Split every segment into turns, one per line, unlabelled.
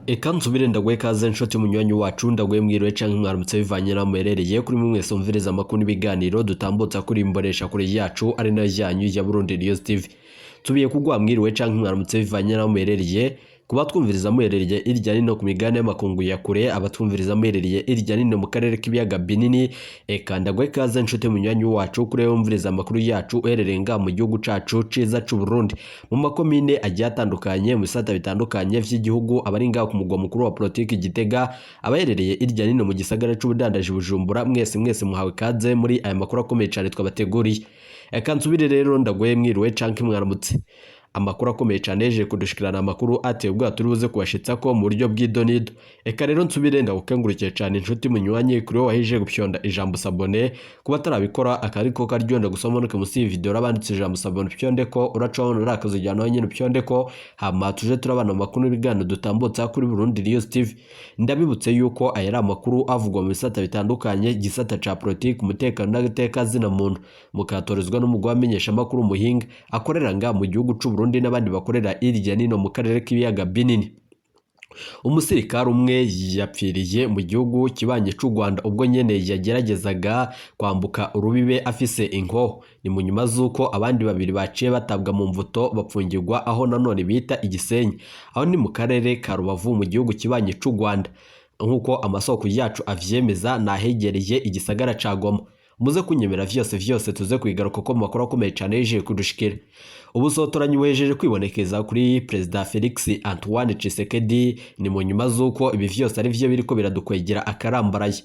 Eka nsubire ndaguhe ikaze nshuti munywanyi wacu, ndaguhe mwiriwe canke mwaramutse bivanye n'aho muherereye. Kuri mwe mwese mumviriza amakuru n'ibiganiro dutambutsa kuri imbonesha kure yacu ari nayo yanyu ya Burundi News TV. Tubiye kuguha mwiriwe canke mwaramutse bivanye n'aho muherereye, kuba twumviriza muherereye irya nino ku migabane y'amakungu ya kure, abatwumviriza muherereye irya nino mu karere k'ibiyaga binini. Eka ndaguhe ikaze nshuti munywanyi wacu kuri wewe wumviriza amakuru yacu uherereye ngaha mu gihugu cacu ciza c'u Burundi, mu makomine agiye atandukanye, mu bisata bitandukanye vy'igihugu, abari ngaha ku mugwa mukuru wa politiki Gitega, abaherereye irya nino mu gisagara c'ubudandaji Bujumbura, mwese mwese muhawe ikaze muri aya makuru akomeye cane twabateguriye. Eka nsubire rero ndaguhe mwiriwe canke mwaramutse. Amakuru akomeye cane yeje kudushikirana, amakuru ateye ubwoba turi buze kubashitsa ko mu buryo bw'idonido. Eka rero nsubire ndagukengurukiye cane inshuti munywanyi kuri wowe wahije gupyonda ijambo s'abonner. Kuba atarabikora akariko karyonda gusoma manuke musi y'iyi video urabanditse ijambo s'abonner, upyonde ko uraca wabona uri akazujyana nawe nyene upyonde ko, hama tuje turabana mu makuru n'ibiganiro dutambutsa kuri Burundi News TV. Ndabibutse yuko aya ari amakuru avugwa mu bisata bitandukanye, igisata ca politiki, umutekano n'agateka zina muntu, mukatorezwa n'umugwi w'abamenyeshamakuru Muhinga akorera ngaha mu gihugu c'u Burundi n'abandi bakorera irya nino mu karere k'ibiyaga binini. Umusirikare umwe yapfiriye mu gihugu kibanye c'u Rwanda ubwo nyene yageragezaga kwambuka urubibe afise inkoho. Ni mu nyuma z'uko abandi babiri baciye batabwa mu mvuto bapfungirwa aho nanone bita Igisenyi, aho ni mu karere ka Rubavu mu gihugu kibanye c'u Rwanda. Nk'uko amasoko yacu avyemeza, nahegereye igisagara ca Goma. Muze kunyemera vyose vyose tuze kubigaruka ko mu makuru akomeye cane yejeje kudushikira. Ubusotoranyi buhejeje kwibonekeza kuri Perezida Felix Antoine Tshisekedi, ni mu nyuma z'uko ibi vyose ari vyo biriko biradukwegera akarambaraye.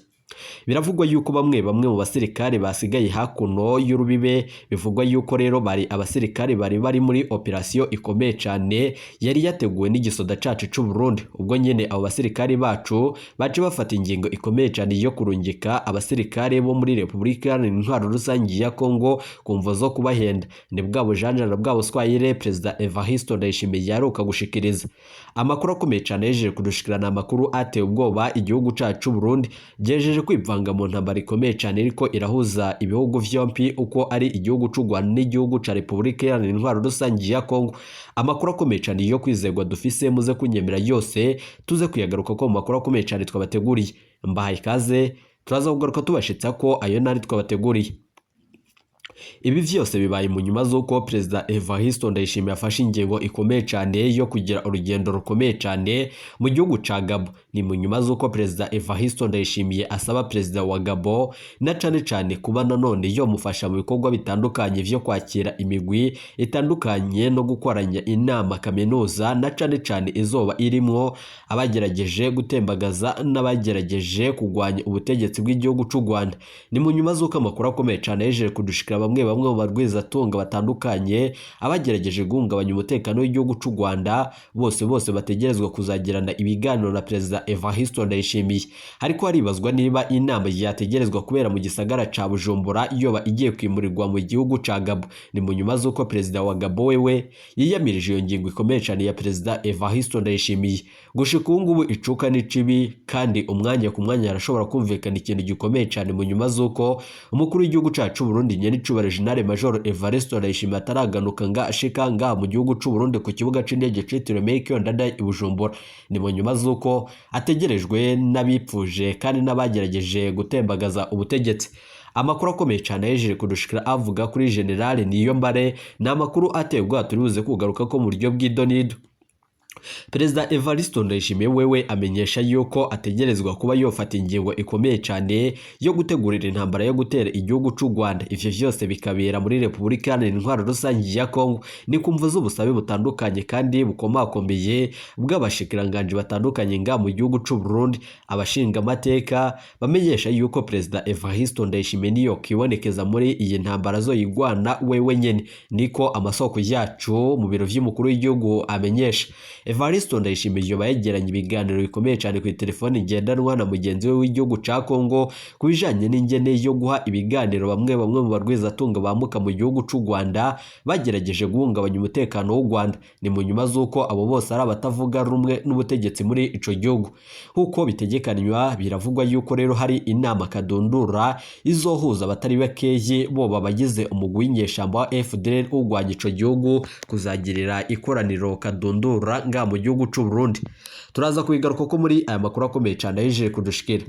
Biravugwa yuko bamwe bamwe mu basirikare basigaye hakuno y'urubibe, bivugwa yuko rero bari abasirikare bari bari muri operasiyo ikomeye cane yari yateguwe n'igisoda cacu c'u Burundi. Ubwo nyene abo basirikare bacu bace bafata ingingo ikomeye cane yo kurungika abasirikare bo muri Repubulika Iharanira Intwaro Rusangi ya Kongo ku mvo zo kubahenda. Ni bwa bujanjara bwa buswahili Perezida Evariste Ndayishimiye yaheruka gushikiriza. Amakuru akomeye cane yejeje kudushikirana, amakuru ateye ubwoba. Igihugu cacu c'u Burundi gihejeje kwivanga mu ntambara ikomeye cane iriko irahuza ibihugu vyompi uko ari igihugu c'u Rwanda n'igihugu ca Repubulika Iharanira Intwaro Rusangi ya Kongo. Amakuru akomeye cane yo kwizerwa dufise, muze kunyemera yose tuze kuyagaruka ko mu makuru akomeye cane twabateguriye. Mbahaye ikaze, turaza kugaruka tubashitsa ko ayo nari twabateguriye. Ibi vyose bibaye mu nyuma z'uko Perezida Evariste Ndayishimiye afashe ingingo ikomeye cane yo kugira urugendo rukomeye cane mu gihugu ca Gabon. Ni mu nyuma z'uko Perezida Evariste Ndayishimiye asaba Perezida wa Gabon na cane cane kuba nanone yomufasha mu bikorwa bitandukanye vyo kwakira imigwi itandukanye no gukoranya inama kaminuza, na cane cane izoba irimwo abagerageje gutembagaza n'abagerageje kugwanya ubutegetsi bw'igihugu c'u Rwanda. Ni mu nyuma z'uko amakuru akomeye cane yejeje kudushikira, bamwe bamwe mu barwizatunga batandukanye, abagerageje guhungabanya umutekano w'igihugu c'u Rwanda, bose bose bategerezwa kuzagirana ibiganiro na Perezida Evariste Ndayishimiye. Ariko haribazwa niba inama yategerezwa kubera mu gisagara ca Bujumbura yoba igiye kwimurirwa mu gihugu ca Gabon. Ni mu nyuma z'uko Perezida wa Gabon wewe yiyamirije iyo ngingo ikomeye cane ya Perezida Evariste Ndayishimiye. Gushika ubu ngubu icuka ni cibi, kandi umwanya ku mwanya harashobora kumvikana ikintu gikomeye cane mu nyuma z'uko umukuru w'igihugu cacu Burundi nyenicubahiro General Major Evariste Ndayishimiye ataraganuka nga ashika nga mu gihugu c'u Burundi ku kibuga c'indege citiriwe Melchior Ndadaye i Bujumbura. Ni mu nyuma z'uko ategerejwe n'abipfuje kandi n'abagerageje gutembagaza ubutegetsi. Amakuru akomeye cyane yejeje kudushikira avuga kuri General Niyombare ni amakuru ateye ubwoba turi buze kugaruka ko mu buryo bw'idonido. Perezida Evariste Ndayishimiye wewe amenyesha yuko ategerezwa kuba yofata ingingo ikomeye cyane yo gutegurira intambara yo gutera igihugu c'u Rwanda, ivyo vyose bikabera muri Repubulika Iharanira Intwaro Rusangi ya Kongo. Ni kumva z'ubusabe butandukanye kandi bukomakomeye bw'abashikiranganji batandukanye nga mu gihugu c'u Burundi, abashinga amateka bamenyesha yuko Perezida Evariste Ndayishimiye niyo kwibonekeza muri iyi ntambara azoyigwana wewe nyene. Niko amasoko yacu mu biro vy'umukuru w'igihugu amenyesha. Evariste Ndayishimiye yoba yegeranye ibiganiro bikomeye cyane ku telefoni ngendanwa na mugenzi we w'igihugu ca Kongo ku bijanye n'ingene yo guha ibiganiro bamwe bamwe mu barwizatunga bambuka mu gihugu c'u Rwanda bagerageje guhungabanya umutekano w'u Rwanda. Ni mu nyuma z'uko abo bose ari abatavuga rumwe n'ubutegetsi muri ico gihugu. Nk'uko bitegekanywa, biravugwa yuko rero hari inama kadundura izohuza abatari bakeyi boba abagize umugwi w'inyeshamba wa FDLR urwanya ico gihugu kuzagirira ikoraniro kadundura. nga mu gihugu c'u Burundi. Turaza kubigaruka ko muri aya makuru akomeye cane ahejeje kudushikira.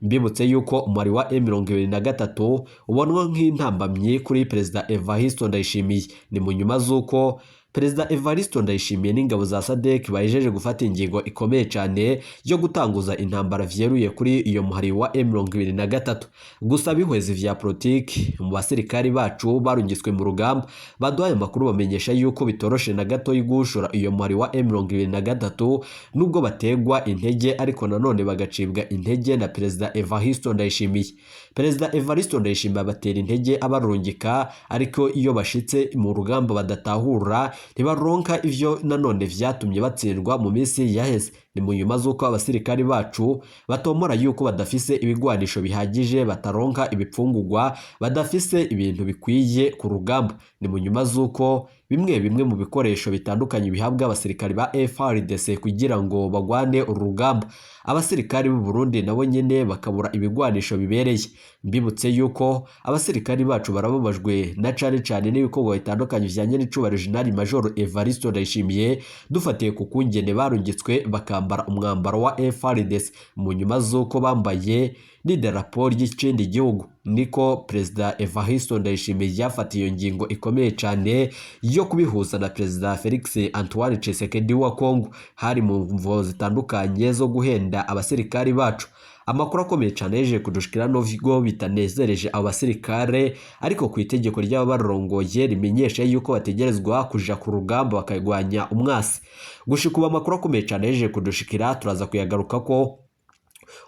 Mbibutse yuko umubare wa M23 ubonwa nk'intambamyi kuri Perezida Evariste Ndayishimiye. Ni mu nyuma z'uko Perezida Evariste Ndayishimiye n'ingabo za SADC bahejeje gufata ingingo ikomeye cyane yo gutanguza intambara vyeruye kuri iyo muhari wa M23. Gusa bihwezi vya politiki mu basirikari bacu barungitswe mu rugamba baduhaye amakuru bamenyesha yuko bitoroshe na gato gushora iyo muhari wa M23, nubwo bategwa intege ariko nanone bagacibwa intege na Perezida Evariste Ndayishimiye. Perezida Evariste Ndayishimiye abatera intege abarungika, ariko iyo bashitse mu rugamba badatahura, ntibaronka ivyo nanone vyatumye batsindwa mu minsi yaheze. Ni mu nyuma z'uko abasirikari bacu batomora yuko badafise ibigwanisho bihagije, bataronka ibipfungurwa, badafise ibintu bikwiye ku rugamba. Ni mu nyuma z'uko bimwe bimwe mu bikoresho bitandukanye bihabwa abasirikari ba FARDC kugira ngo bagwane uru rugamba, abasirikari b'u Burundi nabo nyene bakabura ibigwanisho bibereye. Mbibutse yuko abasirikari bacu barababajwe na cane cane n'ibikorwa bitandukanye vya nyenicubahiro Jenerali Major Evariste Ndayishimiye, dufatiye ku kungene barungitswe bakambara umwambaro wa FARDC mu nyuma z'uko bambaye n'idarapo ry'ikindi gihugu. Niko Perezida Evariste Ndayishimiye yafatiye iyo ngingo ikomeye cane yo kubihuza na Perezida Felix Antoine Tshisekedi wa Congo, hari mu mvo zitandukanye zo guhenda abasirikari bacu. Amakuru akomeye cyane yeje kudushikira nubwo bitanezereje abo basirikare, ariko ku itegeko ry'ababarongoye rimenyesha yuko bategerezwa kuja ku rugamba bakagwanya umwasi. Gushika ubu amakuru akomeye cyane yeje kudushikira turaza kuyagaruka ko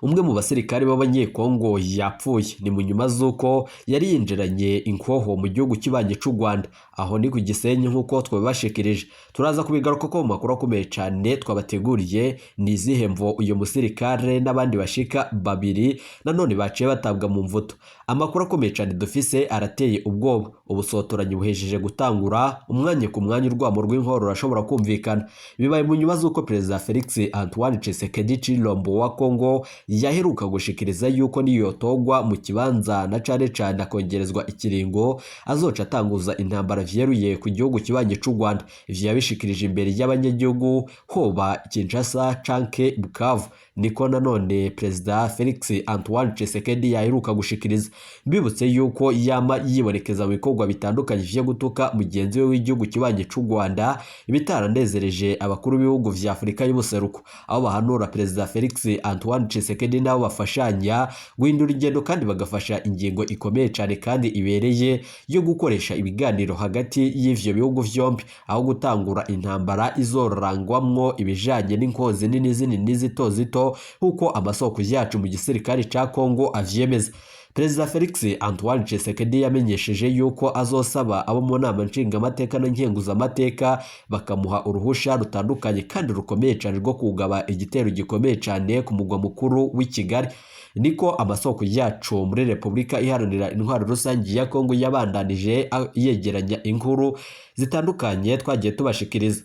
umwe mu basirikare b'Abanyekongo yapfuye. Ni mu nyuma z'uko yari yinjiranye inkoho mu gihugu kibanyi c'u Rwanda, aho ni ku Gisenyi nk'uko twabibashikirije. Turaza kubigaruka ko mu makuru akomeye cyane twabateguriye. Ni izihe mvo uyu musirikare n'abandi bashika babiri nanone baciye batabwa mu mvuto? Amakuru akomeye cyane dufise arateye ubwoba. Ubusotoranyi buhejeje gutangura, umwanya ku mwanya urwamo rw'inkoro rurashobora kumvikana. Bibaye mu nyuma z'uko Perezida Felix Antoine Tshisekedi Tshilombo wa Congo yaheruka gushikiriza yuko niyotogwa mu kibanza na cane cane akongerezwa ikiringo, azoca atanguza intambara vyeruye ku gihugu kibanyi c'u Rwanda. Ivyo yabishikirije imbere y'abanyagihugu hoba Kinshasa canke Bukavu. Niko nanone Perezida Felix Antoine Tshisekedi yaheruka gushikiriza. Mbibutse yuko yama yibonekeza mu bikorwa bitandukanye vyo gutuka mugenzi we w'igihugu kibanyi c'u Rwanda, ibitaranezereje abakuru b'ibihugu vya Afurika y'ubuseruko, aho bahanura Perezida Felix Antoine Tshisekedi nabo bafashanya guhindura ingendo kandi bagafasha ingingo ikomeye cyane kandi ibereye yo gukoresha ibiganiro hagati y'ivyo bihugu vyombi, aho gutangura intambara izorangwamwo ibijanye n'inkozi nini zinini n'izito zito, nk'uko amasoko yacu mu gisirikare ca Congo avyemeza. Perezida Felix Antoine Tshisekedi yamenyesheje yuko azosaba abo mu nama nshingamateka na nkenguzamateka bakamuha uruhusha rutandukanye kandi rukomeye cyane rwo kugaba igitero gikomeye cyane ku mugwa mukuru w'i Kigali. Niko amasoko yacu muri Repubulika Iharanira Intwaro Rusange ya Kongo yabandanije yegeranya inkuru zitandukanye twagiye tubashikiriza.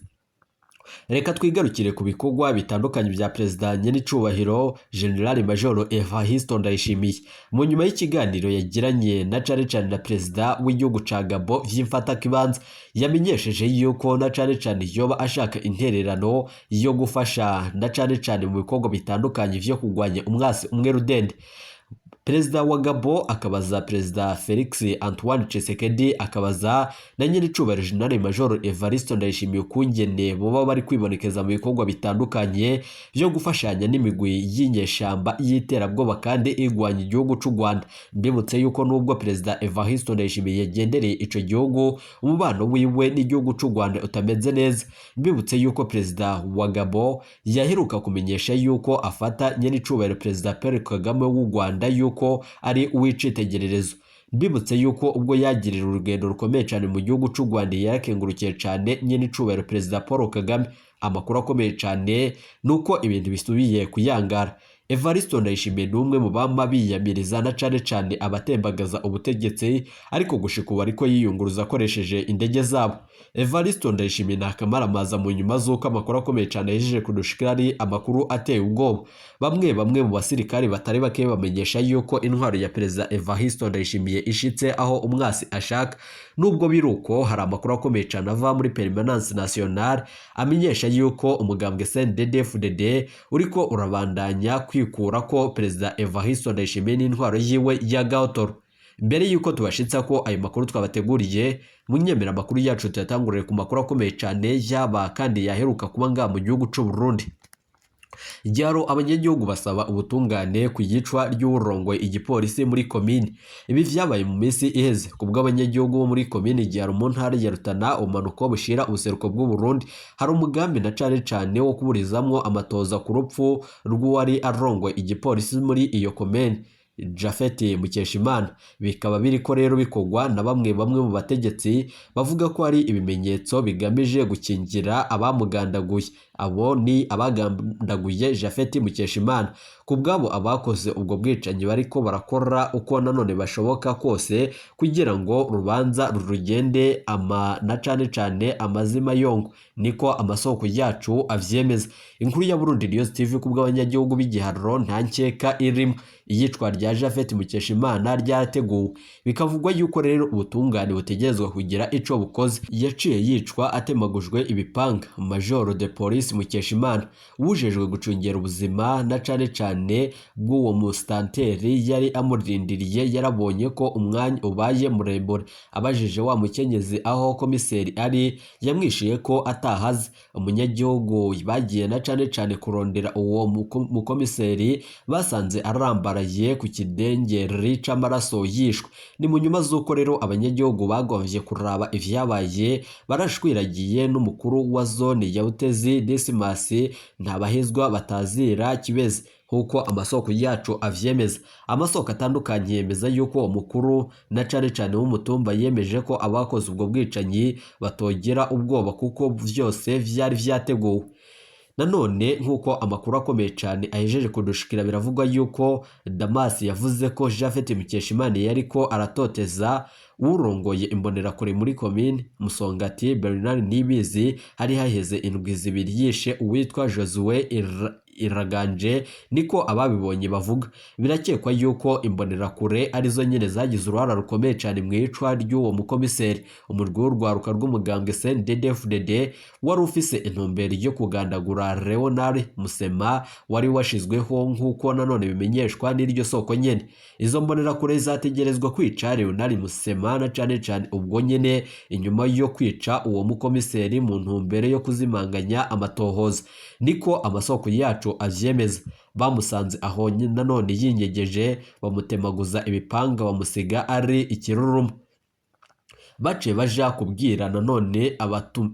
Reka twigarukire ku bikorwa bitandukanye bya Perezida nyenicubahiro General Major Evariste Ndayishimiye. Mu nyuma y'ikiganiro yagiranye na cane cane na Perezida w'igihugu ca Gabon vy'imfatakibanza, yamenyesheje yuko na cane cane yoba ashaka intererano yo gufasha na cane cane mu bikorwa bitandukanye vyo kurwanya umwasi umwe rudende. Perezida wa Gabon akabaza Perezida Felix Antoine Tshisekedi, akabaza na nyenicubahiro General Major Evariste Ndayishimiye ukungene boba bari kwibonekeza mu bikorwa bitandukanye vyo gufashanya n'imigwi y'inyeshamba y'iterabwoba kandi igwanya igihugu c'u Rwanda. Mbibutse yuko nubwo Perezida Evariste Ndayishimiye yagendereye ico gihugu, umubano wiwe n'igihugu c'u Rwanda utameze neza. Mbibutse yuko Perezida wa Gabon yaheruka kumenyesha yuko afata nyenicubahiro Perezida Paul Kagame w'u Rwanda yuko ari uw'icitegererezo. Mbibutse yuko ubwo yagirira urugendo rukomeye cyane mu gihugu c'u Rwanda yarakengurukiye cyane nyenicubahiro Perezida Paul Kagame. Amakuru akomeye cyane nuko ibintu bisubiye kuyangara. Evaristo Ndayishimiye ni umwe mu bama biyamiriza na cane cane abatembagaza ubutegetsi, ariko gushika ubu ariko yiyunguruza akoresheje indege zabo. Evaristo Ndayishimiye nta kamaramaza mu nyuma z'uko amakuru akomeye cane yahejeje kudushikira ari amakuru ateye ubwoba. Bamwe bamwe mu basirikari batari bake bamenyesha yuko intwaro ya Perezida Evaristo Ndayishimiye ishitse aho umwasi ashaka. Nubwo biruko, hari amakuru akomeye cane ava muri Permanence Nationale amenyesha yuko umugambwe CNDD-FDD uriko urabandanya kwikura ko Perezida Evaristo Ndayishimiye n'intwaro yiwe ya Gautoro. Mbere yuko tubashitsa ko ayo makuru twabateguriye, munyemera amakuru yacu tuyatangurire ku makuru akomeye cane yaba kandi yaheruka kuba ngaha mu gihugu c'u Burundi. Ryaro abanyagihugu basaba ubutungane ku yicwa ry'uwurongoye igipolisi muri komine. Ibi vyabaye mu minsi iheze ku bw'abanyagihugu bo muri komine Giharo mu ntara ya Rutana, ubumanuko bushira ubuseruko bw'u Burundi. Hari umugambi na cane cane wo kuburizamwo amatoza ku rupfu rw'uwari arongoye igipolisi muri iyo komine, Japhet Mukeshimana. Bikaba biriko rero bikorwa na bamwe bamwe mu bategetsi bavuga ko ari ibimenyetso bigamije gukingira abamugandaguye. Abo ni abagandaguye Japhet Mukeshimana. Ku bwabo, abakoze ubwo bwicanyi bariko barakora uko nanone bashoboka kose kugira ngo urubanza rurugende ama na cane cane amazima yongo, niko amasoko yacu avyemeza. Inkuru ya Burundi News TV, ku bw'abanyagihugu b'Igiharuro, nta nkeka irimo, iyicwa rya Japhet Mukeshimana ryarateguwe. Bikavugwa yuko rero ubutungane butegerezwa kugira ico bukoze. Yaciye yicwa atemagujwe ibipanga. Major de Police Mukeshimana, wujejwe gucungera ubuzima na cane cane bw'uwo musitanteri yari amurindiriye, yarabonye ko umwanya ubaye muremure. Abajije wa mukenyezi aho komiseri ari, yamwishiye ko atahazi. Umunyagihugu bagiye na cane cane kurondera uwo mukomiseri, basanze arambaraye ku kidengeri c'amaraso, yishwe. Ni mu nyuma z'uko rero abanyagihugu bagomvye kuraba ivyabaye, barashwiragiye n'umukuru wa zone ya Butezi, Dismas Ntabahezwa batazira Kibeze, nk'uko amasoko yacu avyemeza. Amasoko atandukanye yemeza yuko umukuru na cane cane w'umutumba yemeje ko abakoze ubwo bwicanyi batogera ubwoba kuko vyose vyari vyateguwe. Nanone, nk'uko amakuru akomeye cyane ahejeje kudushikira, biravugwa yuko Damas yavuze ko Japhet Mukeshimana yariko aratoteza urongoye imbonerakure muri komine Musongati, Bernard Nibizi. Hari haheze indwi 2 yishe uwitwa Josue Iraganje, niko ababibonye bavuga. Birakekwa yuko imbonerakure arizo nyine zagize uruhara rukomeye cyane mu iyicwa ry'uwo mukomiseri. Umurwi w'urwaruka rw'umugambwe CNDD-FDD wari ufise intumbero yo kugandagura Leonard Musema wari washizweho, nk'uko nanone bimenyeshwa n'iryo soko nyene. Izo mbonerakure zategerezwa kwica Leonard Musema na cane cane ubwo nyene inyuma yo kwica uwo mukomiseri, mu ntumbero yo kuzimanganya amatohoza, niko amasoko yacu avyemeza. Bamusanze aho nanone yinyegeje, bamutemaguza ibipanga, bamusiga ari ikiruruma. Baciye baja kubwira nanone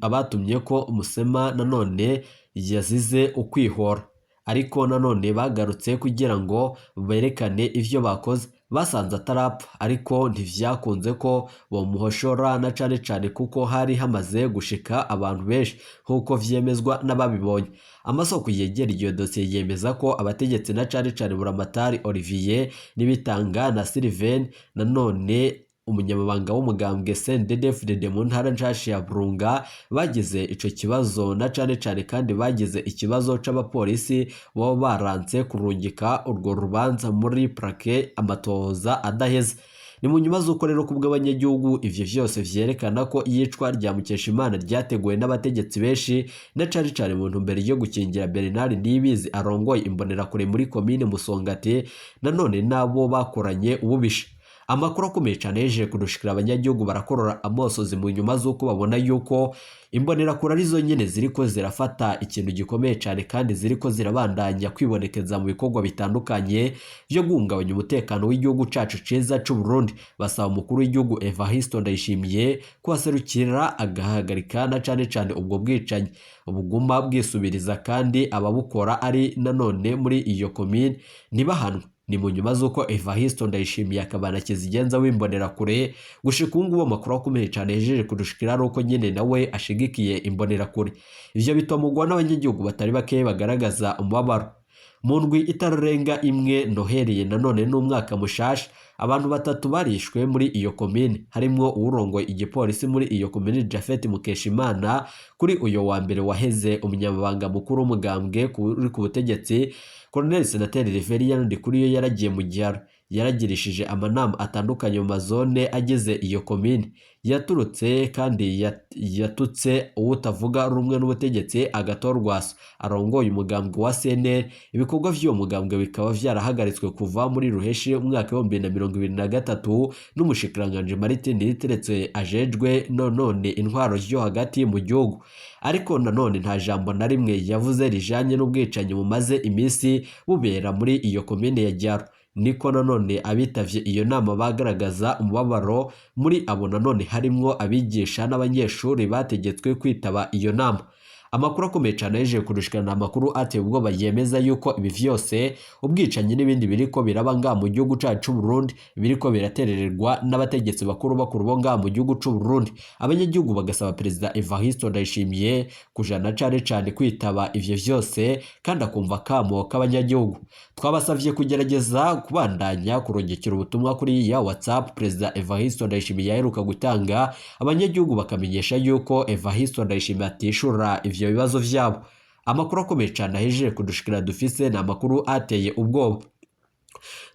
abatumye ko Musema nanone yazize ukwihora, ariko nanone bagarutse kugira ngo berekane ivyo bakoze, basanze atarapfa, ariko ntivyakunze ko bamuhoshora na cane cane kuko hari hamaze gushika abantu benshi, nk'uko vyemezwa n'ababibonye. Amasoko yegera iyo dosiye yemeza ko abategetsi na cane cane Buramatari Olivier Nibitanga na Sylvain, nanone umunyamabanga w'umugambwe CNDD-FDD mu ntara nshasha ya Burunga, bagize ico kibazo na cane cane kandi bagize ikibazo c'abapolisi baba baranse kurungika urwo rubanza muri parquet amatohoza adaheze. Ni mu nyuma z'uko rero kubw'abanyagihugu ivyo vyose vyerekana ko iyicwa rya Mukeshimana ryateguwe n'abategetsi benshi na cane cane mu ntumbero yo gukingira Bernard Nibizi arongoye imbonerakure muri komine Musongati, nanone n'abo bakoranye ububisha. Amakuru akomeye cyane yejeje kudushikira, abanyagihugu barakorora amosozi mu nyuma z'uko babona yuko imbonerakure arizo nyine ziriko zirafata ikintu gikomeye cyane kandi ziriko zirabandanya kwibonekeza mu bikorwa bitandukanye byo guhungabanya umutekano w'igihugu cacu ciza c'u Burundi. Basaba umukuru w'igihugu Evariste Ndayishimiye kuhaserukira agahagarika na cane cane ubwo bwicanyi buguma bwisubiriza, kandi ababukora ari nanone muri iyo komine ntibahanwe. Ni mu nyuma z'uko Evariste Ndayishimiye akaba na kizigenza w'imbonerakure gushika ubu ngubu, amakuru akomeye cyane yejeje kudushikira ari uko nyine nawe ashigikiye imbonerakure. Ivyo bitomugwa n'abanyagihugu batari bake bagaragaza umubabaro. Mu ndwi itarenga imwe Noheli nanone n'umwaka mushasha, abantu batatu barishwe muri iyo komine, harimwo uwurongoye igipolisi muri iyo komine Japhet Mukeshimana. Kuri uyo wa mbere waheze, umunyamabanga mukuru w'umugambwe uri ku butegetsi Colonel Senateri Reverien Ndikuriyo yaragiye mu giharo, yaragirishije amanama atandukanye mu mazone agize iyo komine. Yaturutse kandi yatutse uwutavuga rumwe n'ubutegetsi Agathon Rwasa arongoye umugambwe wa CNL. Ibikorwa vy'uwo mugambwe bikaba vyarahagaritswe kuva muri ruheshi umwaka 2023 n'umushikiranganji Martin Niteretse ajejwe nonone intwaro yo hagati mu gihugu. Ariko nanone nta jambo na rimwe yavuze rijanye n'ubwicanyi bumaze iminsi bubera muri iyo komine ya Giharo. Niko nanone abitavye iyo nama bagaragaza umubabaro. Muri abo nanone harimwo abigisha n'abanyeshuri bategetswe kwitaba iyo nama. Amakuru akomeye cyane yaje kurushikana, amakuru ateye ubwoba yemeza yuko ibi vyose, ubwicanyi n'ibindi biriko biraba ngaha mu gihugu cacu c'u Burundi, biriko biraterererwa n'abategetsi bakuru bakuru bo ngaha mu gihugu c'u Burundi. Abanyagihugu bagasaba Perezida Evariste Ndayishimiye kujana cane cane kwitaba ivyo vyose kandi akumva kamo k'abanyagihugu. Twabasavye kugerageza kubandanya kurungikira ubutumwa kuri ya WhatsApp Perezida Evariste Ndayishimiye yaheruka gutanga, abanyagihugu bakamenyesha yuko Evariste Ndayishimiye atishura ivyo bibazo vyabo. Amakuru akomeye cyane ahejeje kudushikira dufise ni amakuru ateye ubwoba.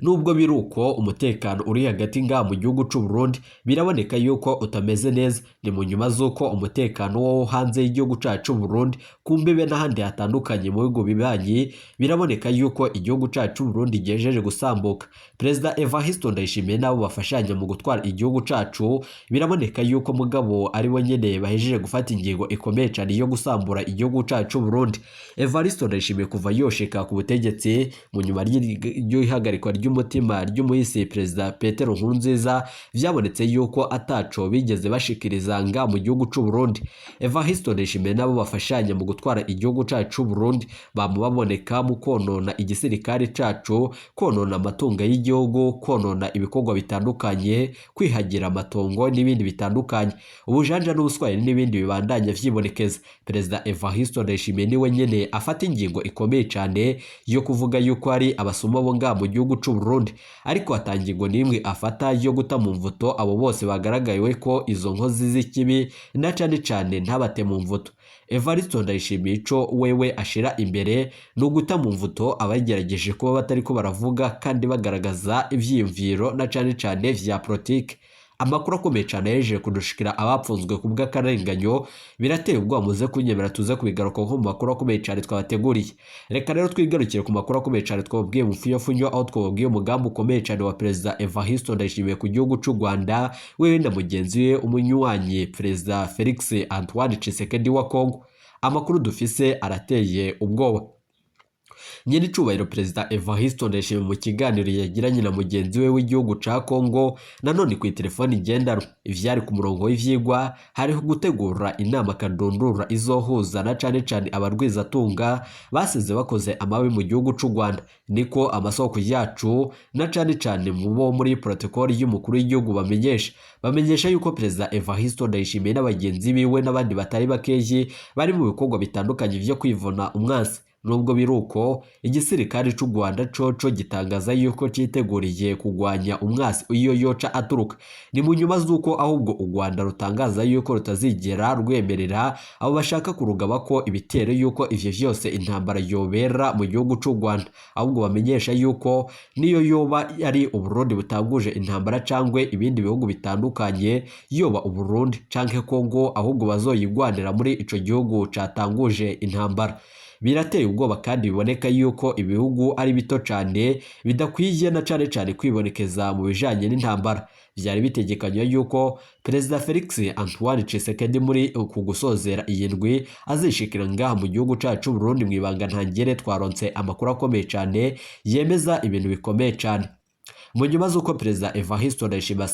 Nubwo biri uko, umutekano uri hagati ngaha mu gihugu c'u Burundi biraboneka yuko utameze neza. Ni mu nyuma z'uko umutekano wo hanze y'igihugu cacu c'u Burundi, ku mbibe n'ahandi hatandukanye mu bihugu bibanyi, biraboneka yuko igihugu cacu c'u Burundi gihejeje gusambuka. Perezida Evariste Ndayishimiye n'abo bafashanya mu gutwara igihugu cacu biraboneka yuko mugabo ari bo nyene bahejeje gufata ingingo ikomeye cane yo gusambura igihugu cacu c'u Burundi. Evariste Ndayishimiye kuva yoshika ku butegetsi mu nyuma ry'ihagarikwa ry'umutima ry'umuhisi Perezida Petero Nkurunziza, vyabonetse yuko ataco bigeze bashikiriza nga mu gihugu c'u Burundi. Evariste Ndayishimiye nabo bafashanya mu gutwara igihugu cacu c'u Burundi bama baboneka mu konona igisirikare cacu, konona amatungo y'igihugu, konona ibikorwa bitandukanye, kwihagira amatongo n'ibindi bitandukanye, ubujanja n'ubuswahili n'ibindi bibandanya vyibonekeza. Perezida Evariste Ndayishimiye niwe nyene afata ingingo ikomeye cane yo kuvuga yuko ari abasuma bo ngaha mu gihugu c'u Burundi, ariko ata ngingo n'imwe afata yo guta mu mvuto abo bose bagaragaye ko izo nkozi z'ikibi, na cane cane ntabate mu mvuto. Evariste Ndayishimiye ico wewe ashira imbere ni uguta mu mvuto abagerageje kuba batariko baravuga kandi bagaragaza ivyiyumviro na cane cane vya politike. Amakuru akomeye cyane yaje kudushikira, abapfunzwe ku bw'akarenganyo birateye ubwoba. Muze kunyemera tuze kubigaruka nko mu makuru akomeye cyane twabateguriye. Reka rero twigarukire ku makuru akomeye cyane twababwiye mu funyofunyo, aho twababwiye umugambi ukomeye cyane wa Perezida Evariste Ndayishimiye ku gihugu cy'u Rwanda, wewe na mugenzi we umunywanyi Perezida Felix Antoine Tshisekedi wa Congo. Amakuru dufise arateye ubwoba. Nyenicubahiro Perezida Evariste Ndayishimiye mu kiganiro yagiranye na mugenzi we w'igihugu ca Congo nanone ku telefoni ngendanwa, ivyari ku murongo w'ivyigwa hariho gutegura inama kadundura izohuza na cane cane abarwizatunga basize bakoze amabi mu gihugu c'u Rwanda. Niko amasoko yacu na cane cane mu bo muri protocole y'umukuru w'igihugu bamenyesha yuko Perezida Evariste Ndayishimiye n'abagenzi biwe n'abandi batari bakeyi bari mu bikorwa bitandukanye vyo kwivuna umwansi. Nubwo biruko, igisirikare c'u Rwanda coco gitangaza yuko citeguriye kugwanya umwasi iyo yoca aturuka. Ni mu nyuma z'uko ahubwo u Rwanda rutangaza yuko rutazigera rwemerera abo bashaka kurugaba ko ibitero, yuko ivyo vyose intambara yobera mu gihugu c'u Rwanda. Ahubwo bamenyesha yuko niyo yoba ari Uburundi butanguje intambara cangwe ibindi bihugu bitandukanye, yoba Uburundi canke Congo, ahubwo bazoyigwanira muri ico gihugu catanguje intambara. Birateye ubwoba kandi biboneka yuko ibihugu ari bito cane bidakwiye na cane cane kwibonekeza mu bijanye n'intambara. Vyari bitegekanywa yuko Perezida Felix Antoine Tshisekedi muri uku gusozera iyi ndwi azishikira ngaha mu gihugu cacu Burundi mw'ibanga ntangere. Twaronse amakuru akomeye cane yemeza ibintu bikomeye cane. Mu nyuma z'uko Perezida Evariste Ndayishimiye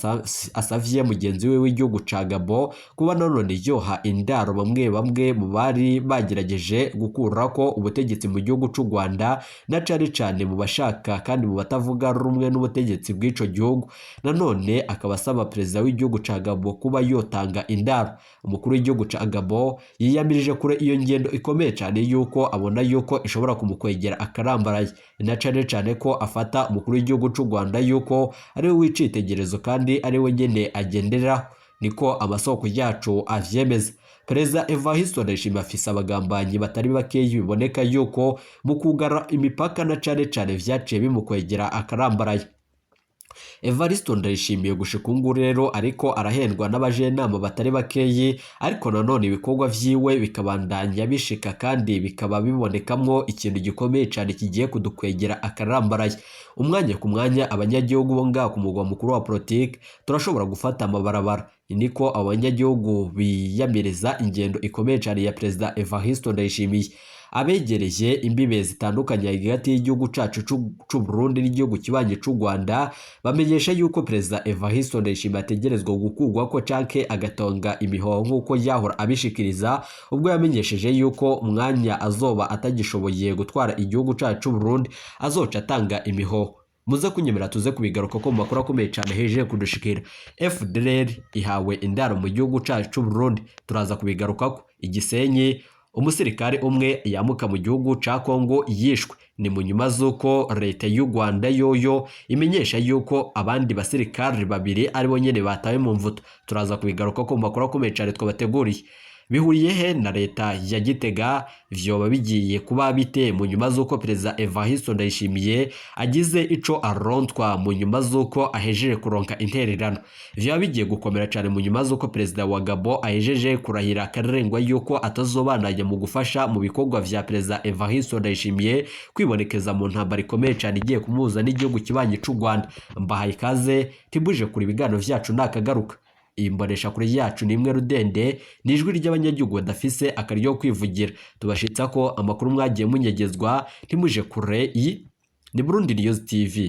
asavye mugenzi we w'igihugu ca Gabon kuba nanone yoha indaro bamwe bamwe mu bari bagerageje gukurako ubutegetsi mu gihugu c'u Rwanda, na cane cane mu bashaka kandi mu batavuga rumwe n'ubutegetsi bw'ico gihugu. Nanone akaba asaba perezida w'igihugu ca Gabon kuba yotanga indaro. Umukuru w'igihugu ca Gabon yiyamirije kure iyo ngendo ikomeye cane yuko abona yuko ishobora kumukwegera akarambaraye, na cane cane ko afata umukuru w'igihugu c'u Rwanda yuko ari we w'icitegererezo kandi ari we nyene agenderaho, niko amasoko yacu avyemeza. Perezida Evariste Ndayishimiye afise abagambanyi batari bakeyi, biboneka yuko mu kugara imipaka na cane cane vyaciye bimukwegera akarambaraye. Evariste Ndayishimiye gushika ubu rero ariko arahendwa n'abajenama batari bakeyi, ariko nanone ibikorwa vyiwe bikabandanya bishika kandi bikaba bibonekamwo ikintu gikomeye cane kigiye kudukwegera akarambaraye. Umwanya ku mwanya abanyagihugu bo ngaha ku mugwa mukuru wa politike turashobora gufata amabarabara, niko abanyagihugu biyamiriza ingendo ikomeye cane ya Perezida Evariste Ndayishimiye. Abegereye imbibe zitandukanye hagati y'igihugu cacu c'u Burundi n'igihugu kibanyi c'u Rwanda bamenyesha yuko Perezida Evariste Ndayishimiye ategerezwa gukurwako canke agatonga imihoho nk'uko yahora abishikiriza ubwo yamenyesheje yuko umwanya azoba atagishoboye gutwara igihugu cacu c'u Burundi azoca atanga imihoho. Muze kunyemera tuze kubigaruka ko mu makuru akomeye cane heje kudushikira. FDLR ihawe indaro mu gihugu cacu c'u Burundi, turaza kubigarukako. Igisenyi umusirikare umwe yamuka mu gihugu ca Kongo yishwe, ni mu nyuma z'uko leta y'u Rwanda yoyo imenyesha yuko abandi basirikare babiri aribo nyene batawe mu mvuto. Turaza kubigaruka ko mu makuru akomeye cane twabateguriye. Bihuriye he na leta ya Gitega? Vyoba bigiye kuba bite mu nyuma z'uko Perezida Evariste Ndayishimiye agize ico arontwa mu nyuma z'uko ahejeje kuronka intererano? Vyoba bigiye gukomera cane mu nyuma z'uko Perezida wa Gabon ahejeje kurahira akarengwa yuko atazobananya mu gufasha mu bikorwa vya Perezida Evariste Ndayishimiye kwibonekeza mu ntambara ikomeye cane igiye kumuhuza n'igihugu kibanyi c'u Rwanda. Mbahaye ikaze, tibuje kure ibiganiro vyacu nakagaruka. Iyi mboneshakure yacu ni imwe rudende, ni ijwi ry'abanyagihugu badafise akaryo kwivugira. Tubashitsa ko amakuru mwagiye munyegezwa, ntimuje kure. Iyi ni Burundi News TV.